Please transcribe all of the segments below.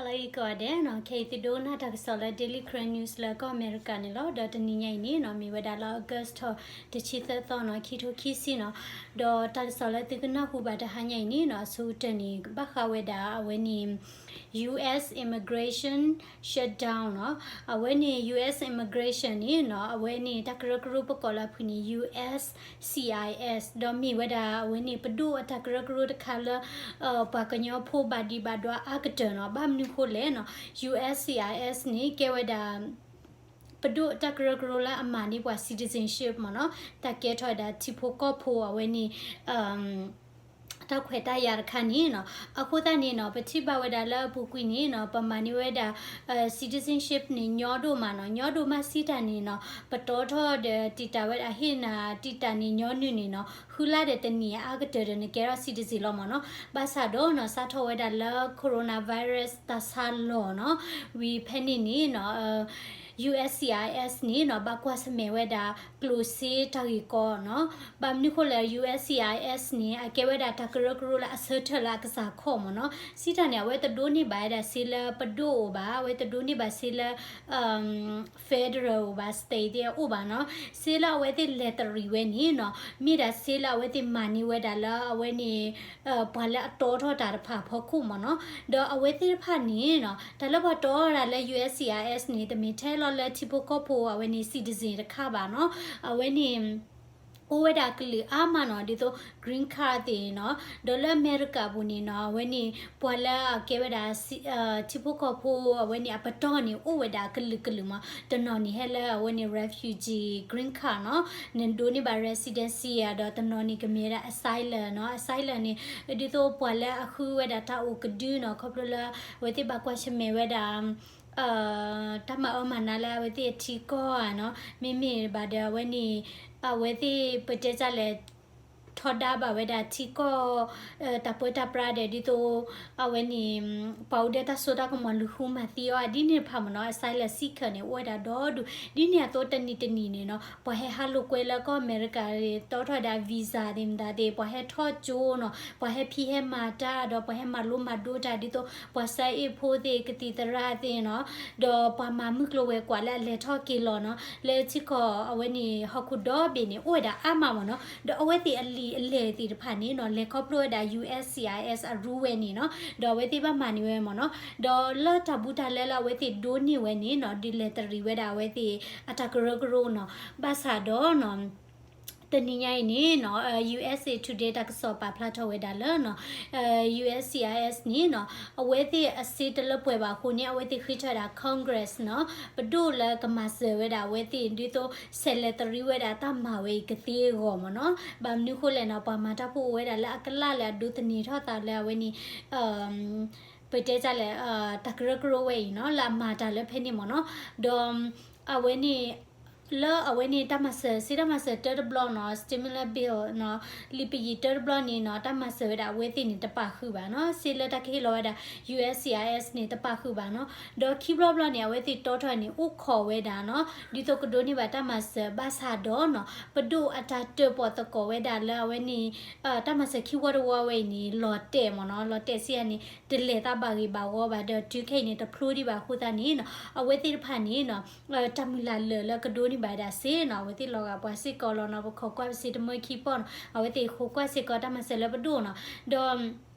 အံၤကိးဂၤဒဲးနီၤ, ခဲအံၤသုဒိကနၣ်တၢ်ကစီၣ်လၢ Daily Karen News လၢကီၢ်အမဲရကၤန့ၣ်လီၤ. ဒီးတနံၤညါအံၤန့ၣ်နီၤ မ့ၢ်ဝဲဒၣ်လၢ August ထီၣ် တဆံသၢသီနီၤ ခံထိခံဆံနီၤ. ဒီးတၢ်ကစီၣ်လၢသုကနၢ်ဟူဘၣ်တဟါညါအံၤန့ၣ်နီၤ အဆိကတၢၢ်န့ၣ် ဘၣ်ဃးဝဲဒၣ်အဝဲန့ၣ် U S immigration shutdown နီၤ. အဝဲန့ၣ် U S immigration န့ၣ်နီၤ အဝဲန့ၣ် တၢ်ကရၢကရိပကိးလၢအဖုၣ်န့ၣ် U S C I S ဒီးမ့ၢ်ဝဲဒၣ်အဝဲန့ၣ် ပဒိၣ်အတၢ်ကရၢကရိတခါလၢ ပှၤကညီဖိဘၣ်ဒံးဘၣ်ဒွးအါကတၢၢ်နီၤ. ဘၣ်မနုၤဃိလဲၣ်နီၤ U S C I S န့ၣ် ကဲဝဲဒၣ် ပဒိၣ်တၢ်ကရၢကရိလၢအမၤန့ၢ်ပှၤ citizenship မ့ၢ်နီၤ, တၢ်ကဲထီၣ်ဝဲဒၣ်ထံဖိကီၢ်ဖိအဝဲန့ၣ် တၢ်ခွဲးတၢ်ယာ်တခါန့ၣ်နီၤ. အဃိသတးန့ၣ်နီၤ ပထံၣ်ဘၣ်ဝဲဒၣ်လၢအပူၤကွံာ်န့ၣ်နီၤ ပမၤန့ၢ်ဝဲဒၣ် citizenship န့ၣ် ညီဒိၣ်မးနီၤ. ညီဒိၣ်မးစံးတၢ်န့ၣ်နီၤ ပတီထီၣ်ဒီးတံာ်တာ်ဝဲဒၣ်ဟ့ၣ်နၤတံာ်တာ်န့ၣ် ညီနုၢ်န့ၣ်နီၤ ဃုလါဒီးတနံၣ်အါကတၢၢ်ဒီးနကဲထီၣ် citizen လီၤမ့ၢ်နီၤ. ဘၣ်ဆၣ်ဒီးနီၤ စးထီၣ်ဝဲဒၣ်လၢ coronavirus တၢ်ဆါလီၤနီၤ ဝံၤဖဲန့ၣ်န့ၣ်နီၤ U S C I S န့ၣ်နီၤ ဘၣ်ကွၢ်ဆၢၣ်မဲာ်ဝဲဒၣ် ကျိၣ်စ့တၢ်ဂ့ၢ်ကီနီၤ. ဘၣ်မနုၤဃိလဲၣ် U S C I S န့ၣ် အကဲဝဲဒၣ်တၢ်ကရၢကရိလၢအဆၢထၢၣ်လၢအကစၢ်ခီၣ်မ့ၢ်နီၤ. စံးတၢ်န့ၣ် အဝဲတဒိးန့ၢ်ဘၣ်ဝဲဒၣ်စ့လၢပဒိၣ်အိၣ်ဘၣ်, အဝဲတဒိးန့ၢ်ဘၣ်စ့လၢ federal အိၣ်ဘၣ်, state သ့ၣ်အိၣ်ဘၣ်နီၤ. စ့လၢအဝဲသ့ၣ်လဲၤတရံးဝဲန့ၣ်နီၤ မ့ၢ်ဒၣ်စ့လၢအဝဲသ့ၣ်မၤန့ၢ်ဝဲဒၣ်လၢအဝဲန့ၣ် ပှၤလၢအတီထီၣ်တၢ်တဖၣ်အဖီခိၣ်မ့ၢ်နီၤ. ဒီးအဝဲသ့ၣ်တဖၣ်န့ၣ်နီၤ တၢ်လၢပှၤတီထီၣ်တၢ်လၢ U S C I S န့ၣ် တမ့ၢ်ထဲလီၤလၢထံဖိကီၢ်ဖိအဝဲန့ၣ် citizen တခါဘၣ်နီၤ. အဝဲန့ၣ် အိၣ်ဝဲဒၣ်ကလုာ်အါမးနီၤ ဒ်သိး green card သ့ၣ်နီၤ. ဒီးလၢအမဲရကၤပူၤန့ၣ်နီၤ အဝဲန့ၣ် ပှၤလၢအကဲဝဲဒၣ် ထံဖိကီၢ်ဖိအဝဲန့ၣ် အပတီၢ်န့ၣ် အိၣ်ဝဲဒၣ်ကလုာ်ကလုာ်မး, တနီၤန့ၣ်ဟဲလၢအဝဲန့ၣ် refugee green card နီၤ, နဒိးန့ၢ်ဘၣ် residency ဧါ, ဒီးတနီၤန့ၣ်ကမ့ၢ်ဝဲဒၣ် asylum နီၤ. Asylum န့ၣ် ဒ်သိးပှၤလၢအဃုဝဲဒၣ်တၢ်အိၣ်ကဒုနီၤ, ခီဖျိလၢ အဝဲသ့ၣ်ဘၣ်ကွၢ်ဆၢၣ်မဲာ်ဝဲဒၣ် တၢ်မၤအၢမၤနးလၢအဝဲသ့ၣ်အထံကီၢ်ဧါနီၤ, မ့မ့ၢ်ဘၣ်ဒီးအဝဲန့ၣ် အဝဲသ့ၣ်ပတဲတၢ်လဲၣ် ထီဒါဘၣ်ဝဲဒၣ်ထံကီၢ် တၢ်ပၢတၢ်ပြးဒီး ဒ်သိး အဝဲန့ၣ် ပှၤအိၣ်ဒီးတၢ်စိတၢ်ကမီၤလူၤဃုမၤသံအီၤ ဒ်န့ၣ်တဖၣ်မ့ၢ်နီၤ, asylum seeker န့ၣ် အိၣ်ဝဲဒၣ်ဒီဒူၣ်, ဒ်န့ၣ်အသိးတနံၤတနံၤန့ၣ်နီၤ ပှၤဟဲဟးလိာ်ကွဲလၢကီၢ်အမဲရကၤ တီထီၣ်ဝဲဒၣ် visa သ့ၣ်မတၤသ့ၣ်, ပှၤဟဲထီၣ်ကၠိနီၤ, ပှၤဟဲဖံးဟဲမၤတၢ် ဒီးပှၤဟဲမၤလိမၤဒိတၢ် ဒ်သိး ပှၤစၢအ့ၣ်ဖိသ့ၣ် ကသံၣ်သရၣ်သ့ၣ်နီၤ, ဒီးပှၤမၤမုၢ်ကျိၤဝဲၤကွာ်လၢအလဲၤထီၣ်က့ၤလီၤနီၤ, လၢထံကီၢ်အဝဲန့ၣ် ဟီၣ်ခိၣ်ဒီဘ့ၣ်န့ၣ် အိၣ်ဝဲဒၣ်အါမးမ့ၢ်နီၤ, ဒီးအဝဲသ့ၣ်အလံာ်အလဲၢ်သ့ၣ်တဖၣ်န့ၣ်နီၤ လဲၤခီဖျိဝဲဒၣ် U S C I S အရူဝဲန့ၣ်နီၤ, ဒီးအဝဲသ့ၣ်ဘၣ်မၤန့ၢ်ဝဲမ့ၢ်နီၤ, ဒီးလၢတၢ်ဘူးတၢ်လဲလၢအဝဲသ့ၣ်ဒိးန့ၢ်ဝဲန့ၣ်နီၤ ဒုးလဲၤတရံးဝဲဒၣ်အဝဲသ့ၣ်အတၢ်ကရၢကရိနီၤ, ဘၣ်ဆၣ်ဒီးနီၤ တနံၤညါအံၤန့ၣ်နီၤ U S A Today တၢ်ကစီၣ်ပာ်ဖျါထီၣ်ဝဲဒၣ်လၢနီၤ U S C I S န့ၣ်နီၤ အဝဲသ့ၣ်အစ့တလၢပှဲၤဘၣ်အဃိန့ၣ် အဝဲသ့ၣ်ဃ့ထီၣ်ဝဲဒၣ် Congress နီၤ ပဒိၣ်လၢကမၤစၢၤဝဲဒၣ်အဝဲသ့ၣ် ဒ်သိးဆဲးလဲၤတရံးဝဲဒၣ်တၢ်မၤဝဲအံၤကသ့အဂီၢ်မ့ၢ်နီၤ, ဘၣ်မနုၤဃိလဲၣ်နီၤ ပှၤမၤတၢ်ဖိအိၣ်ဝဲဒၣ်လၢအကလၣ်လၢအဒိးသန့ၤထီၣ်သးလၢအဝဲန့ၣ် ပတဲတၢ်လဲၣ် တၢ်ကရၢကရိဝဲအံၤနီၤ လၢအမၤတၢ်လၢဖဲန့ၣ်မ့ၢ်နီၤ, ဒီး အဝဲန့ၣ် လၢအဝဲန့ၣ်တၢ်မၤစၢၤ စ့တၢ်မၤစၢၤတၢတဘျီနီၤ stimulus bill နီၤ လံာ်ပယံၤတၢတဘျီန့ၣ်နီၤ တၢ်မၤစၢၤဝဲဒၣ်အဝဲသ့ၣ်န့ၣ်တပာ်ဃုာ်ဘၣ်နီၤ, စ့လၢတၢ်ကဟ့ၣ်လီၤဝဲဒၣ် U S C I S န့ၣ်တပာ်ဃုာ်ဘၣ်နီၤ, ဒီးခံဘျီဘျီန့ၣ် အဝဲသ့ၣ်တီထီၣ်န့ၣ် အိၣ်ခိးဝဲဒၣ်နီၤ ဒ်သိးကဒိးန့ၢ်ဘၣ်တၢ်မၤစၢၤ ဘၣ်ဆၣ်ဒီးနီၤ ပဒိၣ်အတၢ်တၢၣ်ပီၣ်သကိးဝဲဒၣ်လၢအဝဲန့ၣ် တၢ်မၤစၢၤခံဝီတဝီဝဲအံၤန့ၣ် လီၤတဲာ်မ့ၢ်နီၤ, လီၤတဲာ်စ့ၢ်ကီးန့ၣ် တလဲၤသးဘၣ်ဂ့ၤဘၣ်ဝီဘၣ်ဒီး တုၤခဲအံၤန့ၣ် တဖျိဒံးဘၣ်အဃိသတးန့ၣ်နီၤ အဝဲသ့ၣ်တဖၣ်န့ၣ်နီၤ တၢ်မုၢ်လၢ်လၢာ်လၢကဒိးန့ၢ်ဘၣ်ဝဲဒၣ်စ့နီၤ အဝဲသ့ၣ်လီၤဂာ်ပှၤစ့ၢ်ကီးလီၤနီၤ, ပခိးကွၢ်ပစ့တမၢခံပီၢ်နီၤ အဝဲသ့ၣ်ဃိးကွၢ်စ့ၢ်ကီးတၢ်မၤစၢၤလၢပဒိၣ်နီၤ, ဒီး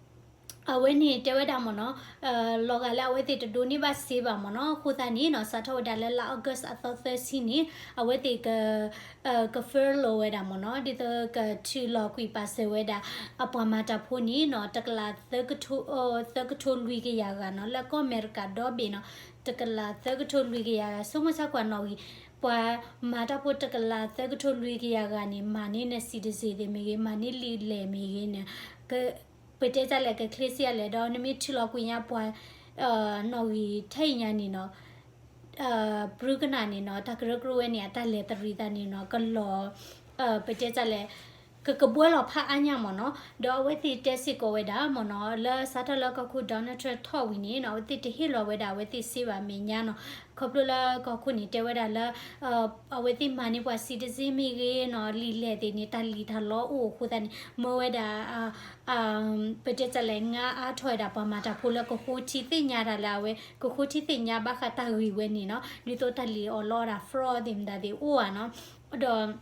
အဝဲန့ၣ်တဲဝဲဒၣ်မ့ၢ်နီၤ လီၤဂာ်လၢအဝဲသ့ၣ်တဒိးန့ၢ်ဘၣ်စ့ဘၣ်မ့ၢ်နီၤ, အဃိသတးန့ၣ်နီၤ စးထီၣ်ဝဲဒၣ်လၢလါ August အသီသၢဆံန့ၣ် အဝဲသ့ၣ်က က furlough ဝဲဒၣ်မ့ၢ်နီၤ, ဒ်သိးကထုးလီၤကွံာ်ပာ်စၢၤဝဲဒၣ် အပှၤမၤတၢ်ဖိန့ၣ်နီၤ တကလးသၢကထိ သၢကထိလွံၢ်ကယၤဂၤနီၤ လၢကီၢ်အမဲရကၤဒီဘ့ၣ်နီၤ, တကလးသၢကထိလွံၢ်ကယၤဂၤ ဆိကမိၣ်ဆၣ်ကွၢ်နီၣ်ဂံၢ် ပှၤမၤတၢ်ဖိတကလးသၢကထိလွံၢ်ကယၤဂၤန့ၣ် မၤန့ၢ်န citizen သ့ၣ်မ့ၢ်ဂ့ၤ မၤန့ၢ်လံာ်လဲၢ်မ့ၢ်ဂ့ၤန့ၣ် ပတဲတၢ်လဲၣ်ကချ့စ့ၢ်ကီးလဲၣ် ဒီးနမ့ၢ်ထုးလီၤကွံာ်ညါပှၤ နီၣ်ဂံၢ်ထဲအံၤညါန့ၣ်နီၤ ပြူကနၣ်န့ၣ်နီၤ တၢ်ကရၢကရိဝဲန့ၣ် အတၢ်လဲၤတရံးသးန့ၣ်နီၤ ကလီၤ ပတဲတၢ်လဲၣ် ကကဘှဲလီၤဖးအါညါမ့ၢ်နီၤ. ဒီးအဝဲသ့ၣ်တဲစ့ၢ်ကီးဝဲဒၣ်မ့ၢ်နီၤ လၢစးထီၣ်လၢကီၢ်ခိၣ် Donald Trump ထီၣ်ဝံၤန့ၣ်နီၤ အဝဲသ့ၣ်တဟ့ၣ်လီၤဝဲဒၣ်အဝဲသ့ၣ်စ့ဘၣ်မဲာ်ညါနီၤ. ခီဖျိလၢကီၢ်ခိၣ်န့ၣ် တဲဝဲဒၣ်လၢ အဝဲသ့ၣ်မၤန့ၢ်ပှၤ citizen မ့ၢ်ဂ့ၤနီၤ လံာ်လဲၢ်သ့ၣ်န့ၣ် တၢ်လံၣ်တၢ်လီအိၣ်အဃိသတးန့ၣ် မၢဝဲဒၣ် ပတဲတၢ်လဲၣ် ငါအါထီၣ်ဝဲဒၣ်ပှၤမၤတၢ်ဖိလၢကဃိထံသ့ၣ်ညါတၢ်လၢအဝဲ ကဃိထံသ့ၣ်ညါဘၣ်ဃးတၢ်ဂ့ၢ်ဝဲန့ၣ်နီၤ ဒ်သိးတၢ်လံၣ်အီၣ်လီအီၣ်တၢ် fraud သ့ၣ်မတၤသ့ၣ်အိၣ်ဧါနီၤ. ဒီး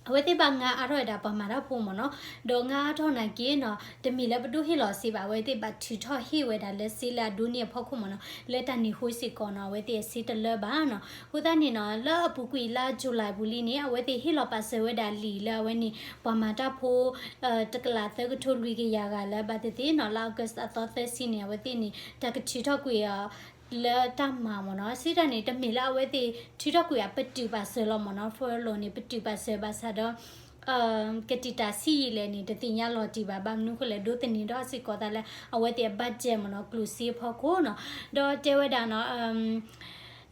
အဝဲသ့ၣ်ဘၣ်ငါအါထီၣ်ဝဲဒၣ်ပှၤမၤတၢ်ဖိမ့ၢ်နီၤ. ဒီးငါအါထီၣ်နာ်က့နီၤ တမ့ၢ်လၢပဒိၣ်ဟ့ၣ်လီၤစ့ဘၣ် အဝဲသ့ၣ်ဘၣ်ထုးထီၣ်ဟ့ၣ်ဝဲဒၣ်လၢစ့လၢအဒိန့ၢ်အဖီခိၣ်မ့ၢ်နီၤ လၢတၢ်န့ၢ်ဟိစ့ၢ်ကီးနီၤ အဝဲသ့ၣ်အစ့တလၢဘၣ်နီၤ. အဃိသတးန့ၣ်နီၤ လၢအပူၤကွံာ်လါ July ပူၤလံန့ၣ် အဝဲသ့ၣ်ဟ့ၣ်လီၤပာ်စၢၤဝဲဒၣ်လံာ်လၢအဝဲန့ၣ် ပှၤမၤတၢ်ဖိ တကလးသၢကထိလွံၢ်ကယၤဂၤလၢဘၣ်သ့ၣ်သ့ၣ်နီၤ လၢ August အသီသၢဆံန့ၣ် အဝဲသ့ၣ်န့ၣ် တၢ်ကထုးထီၣ်ကွံာ်အီၤ လၢတၢ်မၤမ့ၢ်နီၤ. စံးတၢ်န့ၣ် တမ့ၢ်လၢအဝဲသ့ၣ်ထုးထီၣ်ကွံာ်အပတုာ်ပာ်စၢၤလီၤမ့ၢ်နီၤ furlough န့ၣ် ပတုာ်ပာ်စၢၤဘၣ်ဆၣ်ဒီး ကတံာ်တာ်ဆံးယံာ်လဲၣ်န့ၣ် တသ့ၣ်ညါလီၤတံၢ်ဘၣ် ဘၣ်မနုၤဃိလဲၣ် ဒိးသန့ၤဒီးစ့ၢ်ကီးသးလၢ အဝဲသ့ၣ်အ budget မ့ၢ်နီၤ ကျိၣ်စ့အဖီခိၣ်နီၤ. ဒီးတဲဝဲဒၣ်နီၤ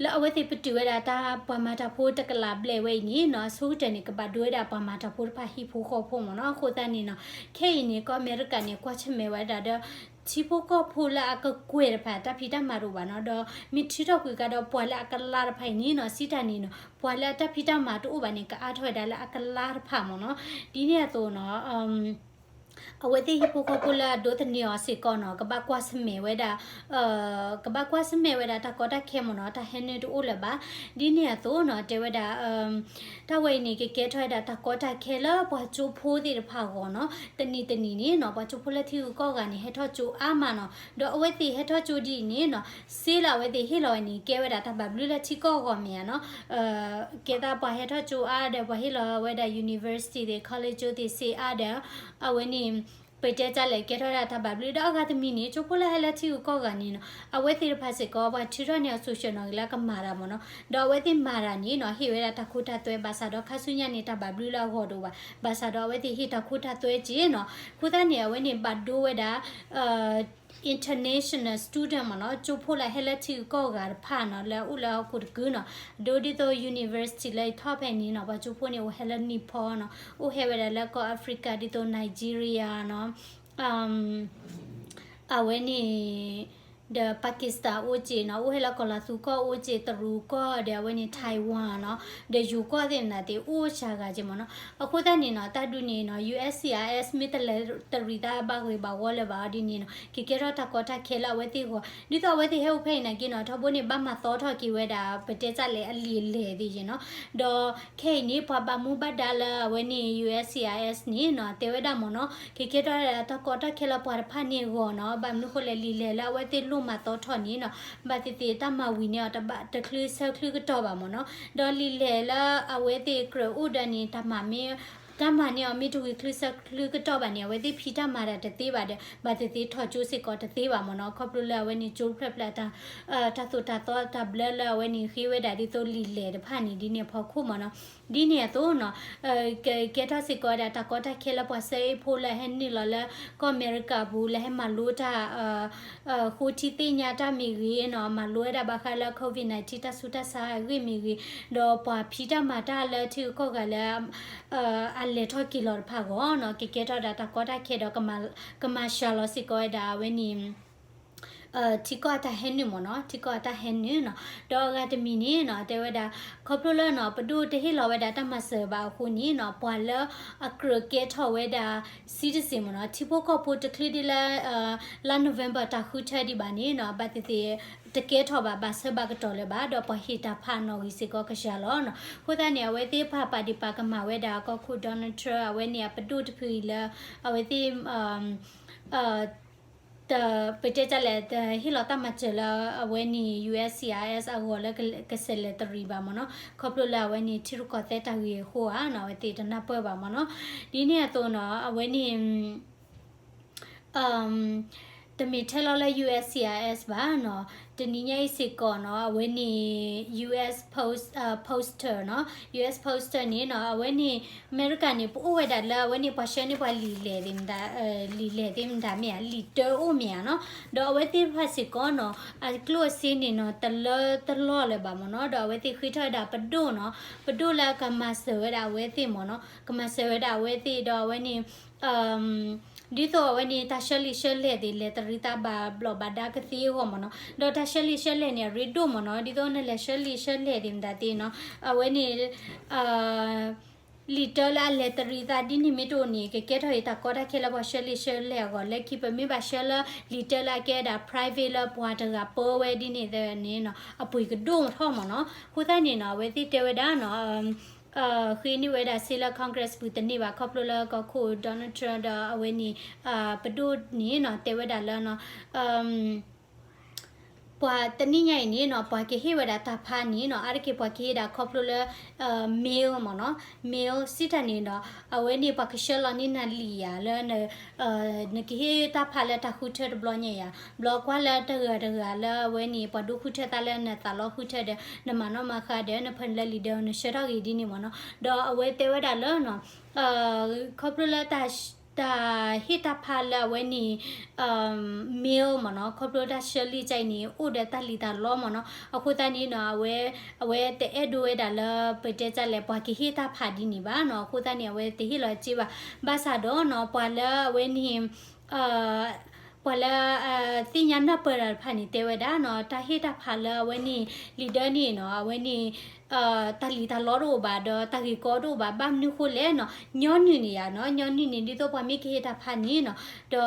လၢအဝဲသ့ၣ်ပတုာ်ဝဲဒၣ်တၢ်ပှၤမၤတၢ်ဖိတကလးဘျဲၣ်ဝဲအံၤန့ၣ်နီၤ အဆိကတၢၢ်န့ၣ် ကဘၣ်ဒိဝဲဒၣ်ပှၤမၤတၢ်ဖိတဖၣ်ဟံၣ်ဖိဃီဖိမ့ၢ်နီၤ. အဃိသတးန့ၣ်နီၤ ခဲအံၤန့ၣ် ကီၢ်အမဲရကၤန့ၣ် ကွၢ်ဆၢၣ်မဲာ်ဝဲဒၣ်ဒီး ထံဖိကီၢ်ဖိလၢအကကွဲၢ်တဖၣ် တၢ်ဖံးတၢ်မၤတအိၣ်ဘၣ်နီၤ. ဒီးမ့ၢ်ထုးထီၣ်ကွံာ်ကဒီးပှၤလၢအကလါတဖၣ်အံၤန့ၣ်နီၤ စံးတၢ်န့ၣ်နီၤ ပှၤလၢအတၢ်ဖံးတၢ်မၤတအိၣ်ဘၣ်န့ၣ် ကအါထီၣ်ဝဲဒၣ်လၢအကလါတဖၣ်မ့ၢ်နီၤ. ဒ်န့ၣ်အသိးနီၤ အဝဲသ့ၣ်ဟံၣ်ဖိဃီဖိလၢအဒိးသန့ၤအီၤစ့ၢ်ကီးနီၤ ကဘၣ်ကွၢ်ဆၢၣ်မဲာ်ဝဲဒၣ် ကဘၣ်ကွၢ်ဆၢၣ်မဲာ်ဝဲဒၣ်တၢ်ကီတၢ်ခဲမ့ၢ်နီၤ တၢ်ဟဲနုာ်တအိၣ်လၢၤဘၣ်. ဒ်န့ၣ်အသိးနီၤ တဲဝဲဒၣ် တၢ်ဝဲအံၤန့ၣ် ကကဲထီၣ်ဝဲဒၣ်တၢ်ကီတၢ်ခဲလၢပှၤကၠိဖိသ့ၣ်တဖၣ်အဂီၢ်နီၤ. တနံၤတနံၤန့ၣ်နီၤ ပှၤကၠိဖိလၢထံဂုၤကီၢ်ဂၤန့ၣ် ဟဲထီၣ်ကၠိအါမးနီၤ. ဒီးအဝဲသ့ၣ်ဟဲထီၣ်ကၠိဒ်အံၤန့ၣ်နီၤ စ့လၢအဝဲသ့ၣ်ဟ့ၣ်လီၤဝဲန့ၣ် ကဲဝဲဒၣ်တၢ်ဘၣ်ဘျုးလၢထံကီၢ်အဂီၢ်မ့ၢ်ဧါနီၤ. ကဲသးပှၤဟဲထီၣ်ကၠိအါဒီး ပှၤဟ့ၣ်လီၤဝဲဒၣ် university သ့ၣ် college ကၠိသ့ၣ် စ့အါဒီး အဝဲန့ၣ် ပတဲတၢ်လဲၣ် ကဲထီၣ်ဝဲဒၣ်တၢ်ဘၣ်ဘျုး ဒီးအဂၤတမံၤန့ၣ် ကၠိဖိလၢဟဲလၢထံဂုၤကီၢ်ဂၤန့ၣ်နီၤ အဝဲသ့ၣ်တဖၣ်စ့ၢ်ကီး ပှၤထုးထီၣ်န့ၢ်အီၤ social နီၤ ဂ့ၤလၢကမၤတၢ်မ့ၢ်နီၤ. ဒီးအဝဲသ့ၣ်မၤတၢ်န့ၣ်နီၤ ဟ့ၣ်ဝဲဒၣ်တၢ်ခိတၢ်သွဲ ဘၣ်ဆၣ်ဒီးခါဆူညါန့ၣ် တၢ်ဘၣ်ဘျုးလၢအဂီၢ်တအိၣ်ဘၣ်. ဘၣ်ဆၣ်ဒီးအဝဲသ့ၣ်ဟ့ၣ်တၢ်ခိတၢ်သွဲက့ၤနီၤ. အဃိသတးန့ၣ် အဝဲန့ၣ်ဘၣ်ဒိဝဲဒၣ် international student မ့ၢ်နီၤ ကၠိဖိလၢဟဲလၢထံဂုၤကီၢ်ဂၤတဖၣ်နီၤ လၢအအိၣ်လၢဟီၣ်ခိၣ်တကုနီၤ ဒ်သိး university လၢယထီၣ်ဖဲန့ၣ်နီၤ ပှၤကၠိဖိန့ၣ် အိၣ်ဟဲလၢ Nepal နီၤ အိၣ်ဟဲဝဲဒၣ်လၢကီၢ် Africa ဒ်သိး Nigeria နီၤ အဝဲန့ၣ် ဒီး Pakistan အိၣ်က့နီၤ အိၣ်ဟဲလၢကီၢ်လၤသူကီၢ်အိၣ်က့ တရူးကီၢ် ဒီးအဝဲန့ၣ် Taiwan နီၤ ဒီးယိၤကီၢ်သ့ၣ်မနုၤသ့ၣ် အိၣ်စှၤဂၤက့မ့ၢ်နီၤ. အဃိသတးန့ၣ်နီၤ တၢ်ဒုးန့ၣ်နီၤ USCIS မ့ၢ်တလဲၤတရံးသးဘၣ်ဂ့ၤဘၣ်ဝီလၢၤဘၣ်အီၤဒ်န့ၣ်နီၤ ကကဲထီၣ်တၢ်ကီတၢ်ခဲလၢအဝဲသ့ၣ်အဂီၢ် ဒ်သိးအဝဲသ့ၣ်ဟဲအိၣ်ဖဲအံၤနာ်က့နီၤ ထီဘိန့ၣ် ဘၣ်မၤသီထီၣ်က့ၤဝဲဒၣ် ပတဲတၢ်လဲၣ် အလံာ်အလဲၢ်သ့ၣ်ယ့ၣ်နီၤ. ဒီးခဲအံၤန့ၣ် ပှၤဘၣ်မူဘၣ်ဒါလၢအဝဲန့ၣ် USCIS န့ၣ်နီၤ တဲဝဲဒၣ်မ့ၢ်နီၤ ကကဲထီၣ်တၢ်ကီတၢ်ခဲလၢပှၤတဖၣ်န့ၣ်အဂီၢ်နီၤ. ဘၣ်မနုၤဃိလဲၣ် လံာ်လဲၢ်လၢအဝဲသ့ၣ်လိၣ်မၤသီထီၣ်န့ၣ်နီၤ ဘၣ်သ့ၣ်သ့ၣ်တၢ်မၤဝံၤန့ၢ်အီၤ တဘၣ်တချုးဆၢချုးကတီၢ်ဘၣ်မ့ၢ်နီၤ. ဒီးလံာ်လဲၢ်လၢအဝဲသ့ၣ်ကြၢးအိၣ်ဒီးန့ၣ် တၢ်မၤမ့ၢ် တၢ်မၤန့ၢ်အီၤမ့ၢ်တဝံၤချုးဆၢချုးကတီၢ်ဘၣ်န့ၣ် အဝဲသ့ၣ်ဖံးတၢ်မၤတၢ်တသ့ဘၣ်ဒီး ဘၣ်သ့ၣ်သ့ၣ်ထီၣ်ကၠိစ့ၢ်ကီးတသ့ဘၣ်မ့ၢ်နီၤ. ခီဖျိလၢအဝဲန့ၣ် ကၠိဖျၢၣ်ဖျၢၣ် တၢ်သိၣ်တၢ်သီတၢ်ဘျၢလၢအဝဲန့ၣ် ဃ့ဝဲဒၣ်ဒ်သိးလံာ်လဲၢ်တဖၣ်န့ၣ် ဒ်န့ၣ်အဖီခိၣ်မ့ၢ်နီၤ. ဒ်န့ၣ်အသိးနီၤ ကကဲထီၣ်စ့ၢ်ကီးဝဲဒၣ်တၢ်ကီတၢ်ခဲလၢပှၤစဲအ့ၣ်ဖိလၢဟဲနုာ်လီၤလၢကီၢ်အမဲရကၤပူၤ လၢဟဲမၤလိတၢ် ဃိထံသ့ၣ်ညါတၢ်မ့ၢ်ဂ့ၤနီၤ မၤလိဝဲဒၣ်ဘၣ်ဃးလၢ COVID nineteen တၢ်ဆူးတၢ်ဆါအဂ့ၢ်မ့ၢ်ဂ့ၤ, ဒီးပှၤဖံးတၢ်မၤတၢ်လၢထံဂုၤကီၢ်ဂၤလၢ အလဲၤထီၣ်က့ၤလီၤတဖၣ်အဂီၢ်နီၤ ကကဲထီၣ်ဒၣ်တၢ်ကီတၢ်ခဲဒီး ကမၤစှၤလီၤစ့ၢ်ကီးဝဲဒၣ်အဝဲန့ၣ် ထံကီၢ်အတၢ်ဟဲနုာ်မ့ၢ်နီၤ ထံကီၢ်အတၢ်ဟဲနုာ်နီၤ. ဒီးအဂၤတမံၤန့ၣ်နီၤ တဲဝဲဒၣ် ခီဖျိလၢနီၤ ပဒိၣ်တဟ့ၣ်လီၤဝဲဒၣ်တၢ်မၤစၢၤဘၣ်အဃိန့ၣ်နီၤ ပှၤလၢအကြၢးကဲထီၣ်ဝဲဒၣ် citizen မ့ၢ်နီၤ ထံဖိကီၢ်ဖိတချုးဒံးလၢ လါ November တၢ်ဃုထၢဒံးဘၣ်န့ၣ်နီၤ ဘၣ်သ့ၣ်သ့ၣ် တကဲထီၣ်ဘၣ် ဘၣ်ဆၢဘၣ်ကတီၢ်လၢၤဘၣ် ဒီးပှၤဟ့ၣ်တၢ်ဖးနီၣ်ဂံၢ်စ့ၢ်ကီးကစှၤလီၤနီၤ. အဃိသတးန့ၣ် အဝဲသ့ၣ်ပာ်ပာ်ဒံးပာ်ကမၣ်ဝဲဒၣ် ကီၢ်ခိၣ် Donald Trump အဝဲန့ၣ် အပဒိၣ်တဖုအံၤလၢ အဝဲသ့ၣ် ပတဲတၢ်လဲၣ် ဟ့ၣ်လီၤတၢ်မၤစၢၤလၢအဝဲန့ၣ် USCIS အဂီၢ်လၢကစဲးလဲၤတရံးဘၣ်မ့ၢ်နီၤ, ခီဖျိလၢအဝဲန့ၣ် ထံရူၢ်ကီၢ်သဲးတၢ်ဂ့ၢ်အဃိဧါနီၤ အဝဲသ့ၣ်တနၢ်ပၢၢ်ဘၣ်မ့ၢ်နီၤ. ဒ်န့ၣ်အသိးနီၤ အဝဲန့ၣ် တမ့ၢ်ထဲလီၤလၢ U S C I S ဘၣ်နီၤ, တနံၤညါအံၤစ့ၢ်ကီးနီၤ အဝဲန့ၣ် U S Post, Postal နီၤ, U S Postal န့ၣ်နီၤ အဝဲန့ၣ် အမဲရကၤန့ၣ် ပအိၣ်ဝဲဒၣ်လၢအဝဲန့ၣ် ပှၤဆှၢန့ၢ်ပှၤလံာ်လဲၢ်သ့ၣ်မတၤ, လံာ်လဲၢ်သ့ၣ်မတၤမ့ၢ်ဧါ, လံာ်တၢအိၣ်မ့ၢ်ဧါနီၤ, ဒီးအဝဲသ့ၣ်တဖၣ်စ့ၢ်ကီးနီၤ အကျိၣ်အစ့န့ၣ်နီၤ တလၢတလီၢ်လၢၤဘၣ်မ့ၢ်နီၤ, ဒီးအဝဲသ့ၣ်ဃ့ထီၣ်ဝဲဒၣ်ပဒိၣ်နီၤ, ပဒိၣ်လၢကမၤစၢၤဝဲဒၣ်အဝဲသ့ၣ်မ့ၢ်နီၤ, ကမၤစၢၤဝဲဒၣ်အဝဲသ့ၣ် ဒီးအဝဲန့ၣ် ဒ်သိးအဝဲန့ၣ်တၢ်ဆှၢလံာ်ဆှၢလဲၢ်သ့ၣ် လဲၤတရံးသးဘၣ်ဘျီးဘၣ်ဒါကသ့အဂီၢ်မ့ၢ်နီၤ, ဒီးတၢ်ဆှၢလံာ်ဆှၢလဲၢ်န့ၣ် အရ့ဒိၣ်မ့ၢ်နီၤ, ဒ်သိးနလဲၤဆှၢလံာ်ဆှၢလဲၢ်သ့ၣ်မတၤသ့ၣ်နီၤ, အဝဲန့ၣ် လံာ်တၢလၢအလဲၤတရံးသးဒ်န့ၣ်မ့ၢ်တအိၣ်န့ၣ် ကကဲထီၣ်အံၤတၢ်ကီတၢ်ခဲလၢပှၤဆှၢလံာ်ဆှၢလဲၢ်အဂီၢ်, လၢခံပမ့ၢ်ဘၣ်ဆှၢလၢလံာ်တၢလၢအကဲဝဲဒၣ် private လၢပှၤတဂၤပၢဝဲဒ်န့ၣ်န့ၣ်နီၤ အပှ့ၤကဒိၣ်ထီၣ်မ့ၢ်နီၤ, အဃိသတးန့ၣ်နီၤ အဝဲသ့ၣ်တဲဝဲဒၣ်နီၤ ဃ့န့ၢ်ဝဲဒၣ်စ့လၢ Congress ပူၤတန့ၢ်ဘၣ် ခီဖျိလၢကီၢ်ခိၣ် Donald Trump ဒီးအဝဲန့ၣ် ပဒိၣ်န့ၣ်နီၤ တဲဝဲဒၣ်လၢနီၤ ပှၤတနံၣ်ညါအံၤန့ၣ်နီၤ ပှၤကဟ့ၣ်ဝဲဒၣ်တၢ်ဖးန့ၣ်နီၤ အါတက့ၢ်ပှၤကဟ့ၣ်ဒၣ်ခီဖျိလၢ mail မ့ၢ်နီၤ, mail စံးတၢ်န့ၣ်ဒီး အဝဲန့ၣ်ပှၤကဆှၢလီၤန့ၢ်နၤလံာ်ယၤလၢ နကဟ့ၣ်တၢ်ဖးလၢတၢ်ဃုထၢတဘျီညါယၤ, ဘျီကွၢ်လၢတဂၤတဂၤလၢအဝဲန့ၣ် ပှၤဒိဃုထၢသးလၢနသးလီဃုထၢဒီး နမၤနီၣ်မၤဃါဒီး နဖၢနလဲလံာ်ဒီး နဆှၢထီၣ်ဂ့ၤဒ်န့ၣ်မ့ၢ်နီၤ, ဒီးအဝဲတဲဝဲဒၣ်လၢနီၤ ခီဖျိလၢ တၢ်ဟ့ၣ်တၢ်ဖးလၢအဝဲန့ၣ် mail မ့ၢ်နီၤ, ခီဖျိတၢ်ဆှၢလံာ်ကါအံၤန့ၣ် အိၣ်ဒီးတၢ်လံၣ်တၢ်လီမ့ၢ်နီၤ, အဃိသတးန့ၣ်နီၤ အဝဲ အဝဲတအဲၣ်ဒိးဝဲဒၣ်လၢ ပတဲတၢ်လဲၣ် ပှၤကဟ့ၣ်တၢ်ဖးဒ်န့ၣ်ဘၣ်နီၤ, အဃိသတးန့ၣ် အဝဲတဟ့ၣ်လီၤစ့ဘၣ်, ဘၣ်ဆၣ်ဒီးနီၤ ပှၤလၢအဝဲန့ၣ် ပှၤလၢ သ့ၣ်ညါနၢ်ပၢၢ်တၢ်တဖၣ်န့ၣ် တဲဝဲဒၣ်နီၤ တၢ်ဟ့ၣ်တၢ်ဖးလၢအဝဲန့ၣ် လံာ်ဒၢန့ၣ်နီၤ အဝဲန့ၣ် တၢ်လံၣ်တၢ်လီတအိၣ်ဘၣ် ဒီးတၢ်ဂ့ၢ်ကီတအိၣ်ဘၣ် ဘၣ်မနုၤဃိလဲၣ်နီၤ, ညီနုၢ်န့ၣ်ယါနီၤ, ညီနုၢ်န့ၣ် ဒ်သိးပှၤမ့ၢ်ကဟ့ၣ်တၢ်ဖးန့ၣ်နီၤ, ဒီး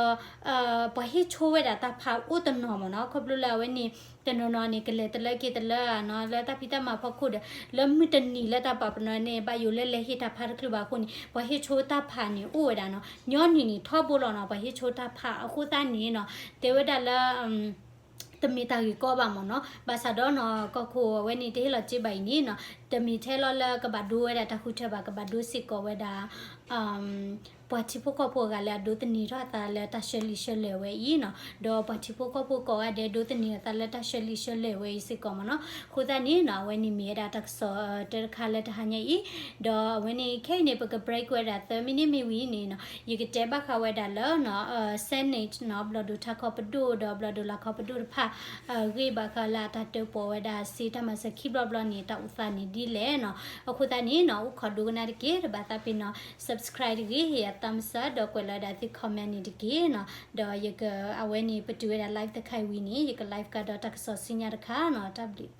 ပှၤဟ့ၣ်ဆိဝဲဒၣ်တၢ်ဖးအိၣ်တနီၤမ့ၢ်နီၤ, ခီဖျိလၢအဝဲန့ၣ် တနီၤနီၤန့ၣ် ကလဲၤတလၢက့ၤတလၢနီၤ လၢတၢ်ဖံးတၢ်မၤဖီခိၣ်ဒီး လၢမုၢ်တနံၤလၢတၢ်ပာ်ပနီၣ်န့ၣ် ဘၣ်ယိၣ်လၢလဲၤဟ့ၣ်တၢ်ဖးတချုးဘၣ်အဃိန့ၣ် ပှၤဟ့ၣ်ဆိတၢ်ဖးန့ၣ်အိၣ်ဝဲဒၣ်နီၤ, ညီနုၢ်န့ၣ်ထီဘိလီၤနီၤ ပှၤဟ့ၣ်ဆိတၢ်ဖး အဃိသတးန့ၣ်နီၤ တဲဝဲဒၣ်လၢ တမ့ၢ်တၢ်ဂ့ၢ်ကီဘၣ်မ့ၢ်နီၤ, ဘၣ်ဆၣ်ဒီးနီၤ ကီၢ်ခိၣ်အဝဲန့ၣ် တဟ့ၣ်လီၤစ့ဘၣ်အံၤန့ၣ်နီၤ တမ့ၢ်ထဲလီၤလၢကဘၣ်ဒိဝဲဒၣ်တၢ်ဃုထၢဘၣ် ကဘၣ်ဒိစ့ၢ်ကီးဝဲဒၣ် ပှၤထံဖိကီၢ်ဖိအဂၤလၢအဒိးသန့ၤထီၣ်အသးလၢတၢ်ဆှၢလံာ်ဆှၢလဲၢ်ဝဲအံၤနီၤ, ဒီးပှၤထံဖိကီၢ်ဖိကိးဂၤဒဲးဒိးသန့ၤအသးလၢတၢ်ဆှၢလံာ်ဆှၢလဲၢ်ဝဲအံၤစ့ၢ်ကီးမ့ၢ်နီၤ, အဃိသတးန့ၣ်နီၤ အဝဲန့ၣ်မ့ၢ်ဝဲဒၣ်တၢ်ကစီၣ်တၢတခါလၢတဟါညါအံၤ, ဒီးအဝဲန့ၣ် ခဲအံၤန့ၣ် ပက break ဝဲဒၣ်သၢမံးနံးမ့ၢ်ဝံၤန့ၣ်နီၤ ယကတဲဘၣ်ဃးဝဲဒၣ်လၢနီၤ Senate နီၤ ဘျီၣ်ဒိၣ်ထးခီပဒိၣ် ဒီးဘျီၣ်ဒိၣ်လၤခီပဒိၣ်တဖၣ် ဂ့ၢ်ဘၣ်ဃးလၢအတၢ်တၢၣ်ပီၣ်ဝဲဒၣ်စ့တၢ်မၤစၢၤခံဘျီဘျီန့ၣ် တၢ်အိၣ်သးန့ၣ်ဒ်လဲၣ်နီၤ, အဃိသတးန့ၣ်နီၤ အိၣ်ခိးဒိကနၣ်တက့ၢ် တဘၣ်သးပ့ၤနီၤ subscribe တဂ့ၤ ဟ့ၣ်ယၤ thumbs up ဒီးကွဲးလီၤဝဲဒၣ်သု comment န့ၣ်တက့ၢ်နီၤ, ဒီးယက အဝဲန့ၣ် ပတုာ်ဝဲဒၣ် live တခါအံၤဝံၤန့ၣ် ယက live ကဒီးတၢ်ကစီၣ်ဆူညါတခါနီၤ, တၢ်ဘျုး